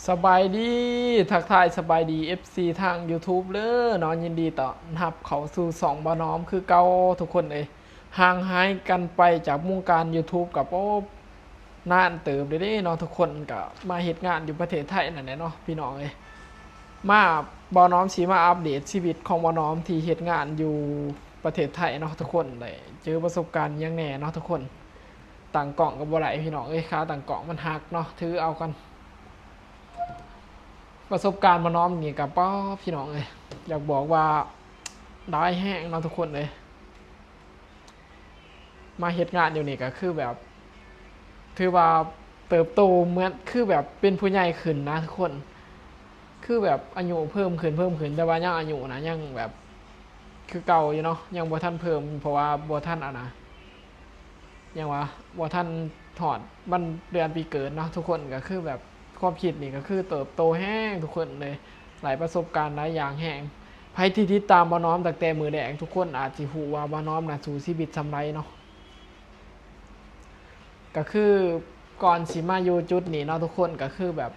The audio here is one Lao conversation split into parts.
ສະບາຍດີ ທັກທາຍສະບາຍດີ ເອັຟຊີ ທາງ YouTube ເດີເນາະ, ຍິນດີຕ້ອນຮັບເຂົ້າສູ່ຊ່ອງບ່າວນ້ອມຄືເກົ່າທຸກຄົນເອີຍ. ຫ່າງຫາຍກັນໄປຈາກວົງການ YouTube ກໍ ໂອ້ ນານເຕີບເດ້ເນາະທຸກຄົນ, ກໍມາເຮັດງານຢູ່ປະເທດໄທນັ້ນແຫຼະເນາະພີ່ນ້ອງເອີຍ. ມາ ບ່າວນ້ອມຊິມາອັບເດດຊີວິດຂອງບ່າວນ້ອມທີ່ເຮັດງານຢູ່ປະເທດໄທເນາະທຸກຄົນ, ໄດ້ເຈີປະສົບການຫຍັງແດ່ເນາະທຸກຄົນ. ຕັ້ງກ້ອງກໍບໍ່ໄດ້ພີ່ນ້ອງເອີຍ, ຂາຕັ້ງກ້ອງມັນຫັກເນາະ, ຖືເອົາກ່ອນ. ປະສົບການບ່າວນ້ອມນີ້ກໍ ປ້າ ພີ່ນ້ອງເອີຍ, ຢາກບອກວ່າຫຼາຍແຮງເນາະທຸກຄົນເອີຍ. ມາເຮັດງານຢູ່ນີ້ກໍຄືແບບ ຖືວ່າເຕີບໂຕເໝືອນ ຄືແບບເປັນຜູ້ໃຫຍ່ຂຶ້ນນະທຸກຄົນ, ຄືແບບອາຍຸເພີ່ມຂຶ້ນ ເພີ່ມຂຶ້ນ, ແຕ່ວ່າຍັງອາຍຸນະ ຍັງແບບຄືເກົ່າຢູ່ເນາະ, ຍັງບໍ່ທັນເພີ່ມ ເພາະວ່າບໍ່ທັນ ອັນນະ ຫຍັງວະ ບໍ່ທັນຮອດວັນເດືອນປີເກີດເນາະທຸກຄົນ. ກໍຄືແບບຄວາມຄິດນີ້ກໍຄືເຕີບໂຕແຮງທຸກຄົນເລີຍ, ໄດ້ປະສົບການຫຼາຍຢ່າງແຮງ. ໃຜທີ່ຕິດຕາມບ່າວນ້ອມຕັ້ງແຕ່ມື້ແລກ ທຸກຄົນອາດຊິຮູ້ວ່າບ່າວນ້ອມນະສູ້ຊີວິດສ່ຳໃດເນາະ. ກໍຄືກ່ອນຊິມາຢູ່ຈຸດນີ້ເນາະທຸກຄົນ, ກໍຄືແບບ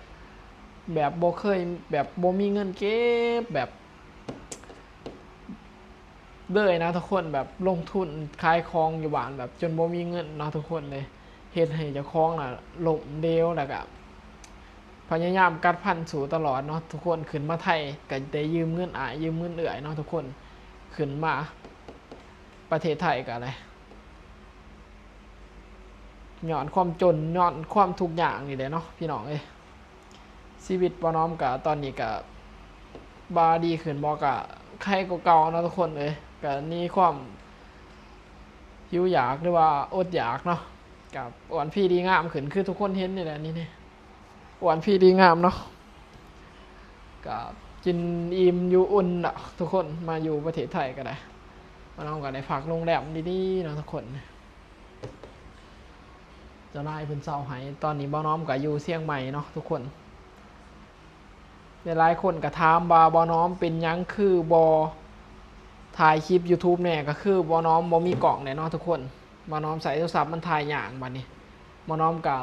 ແບບບໍ່ເຄີຍ ແບບບໍ່ມີເງິນເກັບ ແບບ ເລີຍນະທຸກຄົນ, ແບບລົງທຶນຂາຍຂອງຢູ່ບ້ານ ແບບຈົນບໍ່ມີເງິນເນາະທຸກຄົນເລີຍ, ເຮັດໃຫ້ເຈົ້າຂອງນະລົ້ມເຫຼວ ແລ້ວກະພະຍາຍາມກັດຟັນສູ້ຕະຫຼອດເນາະທຸກຄົນ. ຂຶ້ນມາໄທກະໄດ້ຢືມເງິນອ້າຍ ຢືມເງິນເອື້ອຍເນາະທຸກຄົນ, ຂຶ້ນມາປະເທດໄທກະໄດ້ ຍ້ອນຄວາມຈົນ ຍ້ອນຄວາມທຸກຍາກນີ້ແຫຼະເນາະພີ່ນ້ອງເອີຍ. ຊີວິດບ່າວນ້ອມກະຕອນນີ້ກະ ວ່າດີຂຶ້ນບໍ່ ກະໄຄກວ່າເກົ່າເນາະທຸກຄົນເອີຍ, ກະມີຄວາມຫິວຢາກ ຫຼືວ່າອົດຢາກເນາະ, ກະອ້ວນພີດີງາມຂຶ້ນ ຄືທຸກຄົນເຫັນນີ້ແຫຼະ. ນີ້ ນີ້ ອ້ວນພີດີງາມເນາະ, ກະກິນອີ່ມຢູ່ອຸ່ນເນາະທຸກຄົນ. ມາຢູ່ປະເທດໄທກະໄດ້ ບ່າວນ້ອມກະໄດ້ພັກໂຮງແຮມດີໆເນາະທຸກຄົນ. ເຈົ້ານາຍເພິ່ນເຊົ່າໃຫ້. ຕອນນີ້ບ່າວນ້ອມກໍຢູ່ຊຽງໃໝ່ເນາະທຸກຄົນ. ຫຼາຍໆຄົນກໍຖາມວ່າບ່າວນ້ອມເປັນຫຍັງຄືບໍ່ຖ່າຍຄລິບ YouTube ແດ່, ກໍຄືບ່າວນ້ອມບໍ່ມີກ້ອງແຫຼະເນາະທຸກຄົນ. ບ່າວນ້ອມໃຊ້ໂທລະສັບມັນຖ່າຍຍາກ, ບັດນີ້ບ່າວນ້ອມກໍ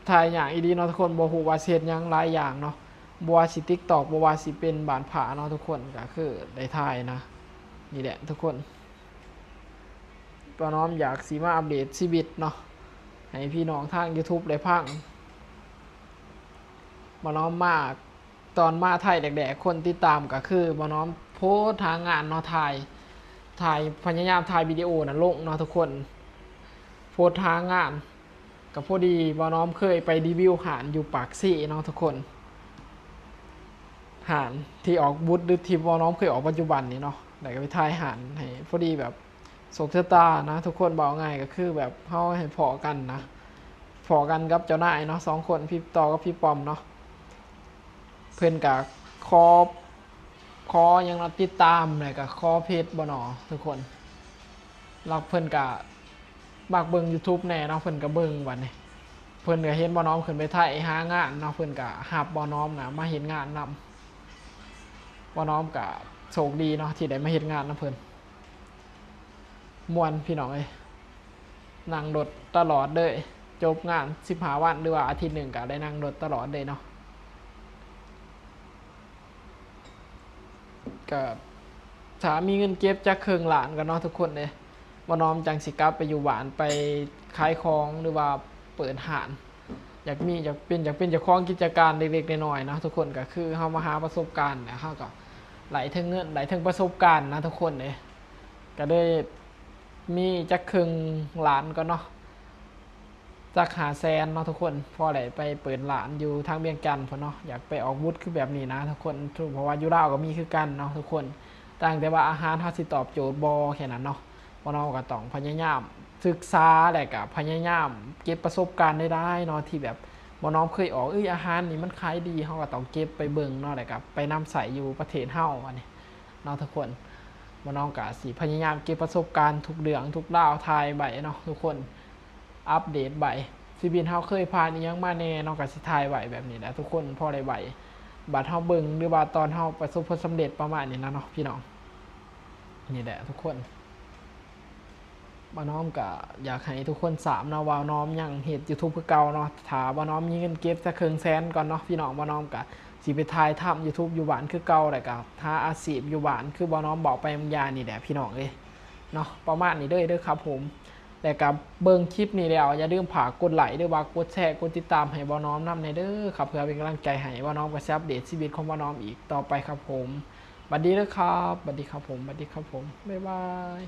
ຖ່າຍຍາກອີ່ຫຼີເນາະທຸກຄົນ, ບໍ່ຮູ້ວ່າຊິເຮັດຫຍັງຫຼາຍຢ່າງເນາະ, ບໍ່ວ່າຊິ TikTok ບໍ່ວ່າຊິເປັນບ້ານພ້າເນາະທຸກຄົນ, ກໍຄືໄດ້ຖ່າຍນະ. ນີ້ແຫຼະທຸກຄົນ. ບ່າວນ້ອມຢາກຊິມາອັບເດດຊີວິດເນາະ ໃຫ້ພີ່ນ້ອງທາງ YouTube ໄດ້ຟັງ. ບ່າວນ້ອມມາ ຕອນມາໄທແລກໆ ຄົນຕິດຕາມກໍຄືບ່າວນ້ອມໂພສຫາງານເນາະ, ຖ່າຍ ຖ່າຍ ພະຍາຍາມຖ່າຍວິດີໂອນະລົງເນາະທຸກຄົນ, ໂພສຫາງານ. ກໍພໍດີບ່າວນ້ອມເຄີຍໄປຣີວິວຮ້ານຢູ່ປາກເຊເນາະທຸກຄົນ, ຮ້ານທີ່ອອກບຸດ ຫຼື ທີ່ບ່າວນ້ອມເຄີຍອອກປັດຈຸບັນນີ້ເນາະ, ແລ້ວກໍໄປຖ່າຍຮ້ານໃຫ້. ພໍດີແບບໂຊກຊະຕານະທຸກຄົນ, ເວົ້າງ່າຍກໍຄືແບບເຮົາໃຫ້ພໍ້ກັນນະ, ພໍ້ກັນກັບເຈົ້ານາຍເນາະ, ສອງຄົນ ພີ່ຕໍ່ກັບພີ່ປ້ອມເນາະ. ເພິ່ນກະຂໍ ຂໍຫຍັງເນາະ ຕິດຕາມ ແລ້ວກະຂໍເພຈບໍ່ໜໍທຸກຄົນ. ແລ້ວເພິ່ນກະມັກເບິ່ງ YouTube ແດ່ເນາະ, ເພິ່ນກະເບິ່ງ. ບັດນີ້ເພິ່ນກະເຫັນບ່າວນ້ອມຂຶ້ນໄປໄທຫາງານເນາະ, ເພິ່ນກະຮັບບ່າວນ້ອມນະມາເຮັດງານນຳ. ບ່າວນ້ອມກະໂຊກດີເນາະ ທີ່ໄດ້ມາເຮັດງານນຳເພິ່ນ. ມ່ວນພີ່ນ້ອງເອີຍ, ນັ່ງລົດຕະຫຼອດເລີຍ. ຈົບງານສິບຫ້າວັນ ຫຼືວ່າອາທິດໜຶ່ງ ກໍໄດ້ນັ່ງລົດຕະຫຼອດເລີຍເນາະ. ກໍຖ້າມີເງິນເກັບຈັກເຄິ່ງລ້ານກ່ອນເນາະທຸກຄົນເອີຍ, ບ່າວນ້ອມຈັ່ງຊິກັບໄປຢູ່ບ້ານ ໄປຂາຍຂອງ ຫຼືວ່າເປີດຮ້ານ. ຢາກມີ ຢາກເປັນ ຢາກເປັນເຈົ້າຂອງກິດຈະການເລັກໆນ້ອຍໆເນາະທຸກຄົນ. ກໍຄືເຮົາມາຫາປະສົບການ ແລ້ວເຮົາກໍໄດ້ເຖິງເງິນ ໄດ້ເຖິງປະສົບການນະທຸກຄົນເອີຍ. ກໍເລີຍມີຈັກເຄິ່ງລ້ານກ່ອນເນາະ, ຈັກຫ້າແສນເນາະທຸກຄົນ, ພໍໄດ້ໄປເປີດຮ້ານຢູ່ທາງວຽງຈັນພຸ້ນເນາະ. ຢາກໄປອອກບຸດຄືແບບນີ້ນະທຸກຄົນ, ເພາະວ່າຢູ່ລາວກໍມີຄືກັນເນາະທຸກຄົນ, ຕ່າງແຕ່ວ່າອາຫານເຮົາຊິຕອບໂຈດບໍ່ ແຄ່ນັ້ນເນາະ. ບ່າວນ້ອມກໍຕ້ອງພະຍາຍາມສຶກສາ ແລະກະພະຍາຍາມເກັບປະສົບການໃດໆເນາະ ທີ່ແບບບ່າວນ້ອມເຄີຍອອກ ເອີຍ ອາຫານນີ້ມັນຂາຍດີ, ເຮົາກໍຕ້ອງເກັບໄປເບິ່ງເນາະ ແລະກະໄປນຳໃຊ້ຢູ່ປະເທດເຮົາ ອັນນີ້ເນາະທຸກຄົນ. ບ່າວນ້ອມກະຊິພະຍາຍາມເກັບປະສົບການທຸກເລື່ອງທຸກລາວ ຖ່າຍໄວ້ເນາະທຸກຄົນ, ອັບເດດໄວ້ ຊີວິດເຮົາເຄີຍຜ່ານອີ່ຫຍັງມາແດ່ເນາະ, ກະຊິຖ່າຍໄວ້ແບບນີ້ແຫຼະທຸກຄົນ, ພໍໄດ້ໄວ້ບັດເຮົາເບິ່ງ ຫຼືວ່າຕອນເຮົາປະສົບຜົນສຳເລັດ ປະມານນີ້ນະເນາະພີ່ນ້ອງ. ນີ້ແຫຼະທຸກຄົນ. ບ່າວນ້ອມກະຢາກໃຫ້ທຸກຄົນຊາບເນາະ ວ່ານ້ອມຍັງເຮັດ YouTube ຄືເກົ່າເນາະ. ຖ້າບ່າວນ້ອມມີເງິນເກັບຈັກເຄິ່ງແສນກ່ອນເນາະ ພີ່ນ້ອງ, ບ່າວນ້ອມກະຊິໄປຖ່າຍທຳ YouTube ຢູ່ບ້ານຄືເກົ່າ ແລ້ວກະຫາອາຊີບຢູ່ບ້ານ ຄືບ່າວນ້ອມເວົ້າໄປບາງຢ່າງນີ້ແຫຼະ ພີ່ນ້ອງເອີຍເນາະ. ປະມານນີ້ເດີ ເດີຄັບຜົມ. ແລ້ວກະເບິ່ງຄລິບນີ້ແລ້ວ ຢ່າລືມຝາກກົດໄລ ຫຼືວ່າກົດແຊ ກົດຕິດຕາມໃຫ້ບ່າວນ້ອມນຳແດ່ເດີຄັບ ເພື່ອເປັນກຳລັງໃຈໃຫ້ບ່າວນ້ອມ ກະຊິອັບເດດຊີວິດຂອງບ່າວນ້ອມອີກຕໍ່ໄປຄັບຜົມ. ບັດດີເດີຄັບ ບັດດີຄັບຜົມ ບັດດີຄັບຜົມ ບາຍບາຍ.